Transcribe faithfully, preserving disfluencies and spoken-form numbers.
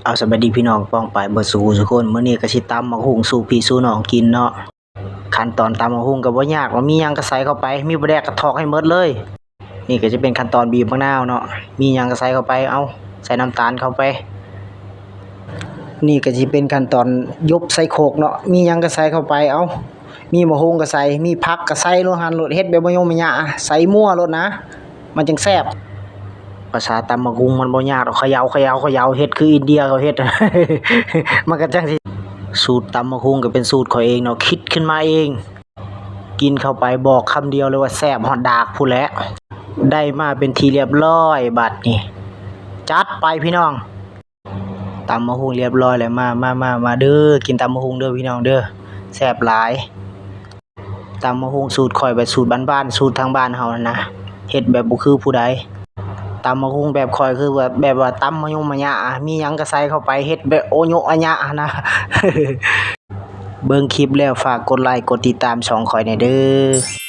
เอา สบายดีพี่น้องป้องปายเบิดสู่สู่คน มื้อนี้ก็สิตำบักหุ่งสู่พี่สู่น้องกินเนาะ ขั้นตอนตำบักหุ่งก็บ่ยากเนาะ มีหยังก็ใส่เข้าไป มีปลาแดกก็ถอกให้หมดเลย นี่ก็จะเป็นขั้นตอนบีบมะนาวเนาะ มีหยังก็ใส่เข้าไป เอา ใส่น้ำตาลเข้าไป นี่ก็สิเป็นขั้นตอนยบใส่โคกเนาะ มีหยังก็ใส่เข้าไป เอา มีบักหุ่งก็ใส่ มีผักก็ใส่โลดหั่นโลด เฮ็ดแบบบ่ยมมะยะ ใส่มั่วโลดนะ มันจั่งแซ่บ ภาษาตำบักหุ่งมันบ่ยากดอก เขย่า เขย่า เขย่า เฮ็ดคืออินเดียเขาเฮ็ด มันก็จั่งสิ สูตรตำบักหุ่งก็เป็นสูตรข้อยเองเนาะ คิดขึ้นมาเอง กินเข้าไปบอกคำเดียวเลยว่าแซ่บฮอดดากพู้นแหละ ได้มาเป็นที่เรียบร้อยบัดนี้ จัดไปพี่น้อง ตำบักหุ่งเรียบร้อยแล้ว มา มา มา มาเด้อ กินตำบักหุ่งเด้อพี่น้องเด้อ แซ่บหลาย ตำบักหุ่งสูตรข้อยแบบสูตรบ้านๆ สูตรทางบ้านเฮานั่นนะ เฮ็ดแบบบ่คือผู้ใด ตำบักหุ่งแบบข้อยคือแบบ แบบว่าตำมะยมมะยะอะ มีหยังก็ใส่เข้าไป เฮ็ดแบบโอโยะอะยะอะนะ เบิ่งคลิปแล้วฝากกดไลค์กดติดตามช่องข้อยแหน่เด้อ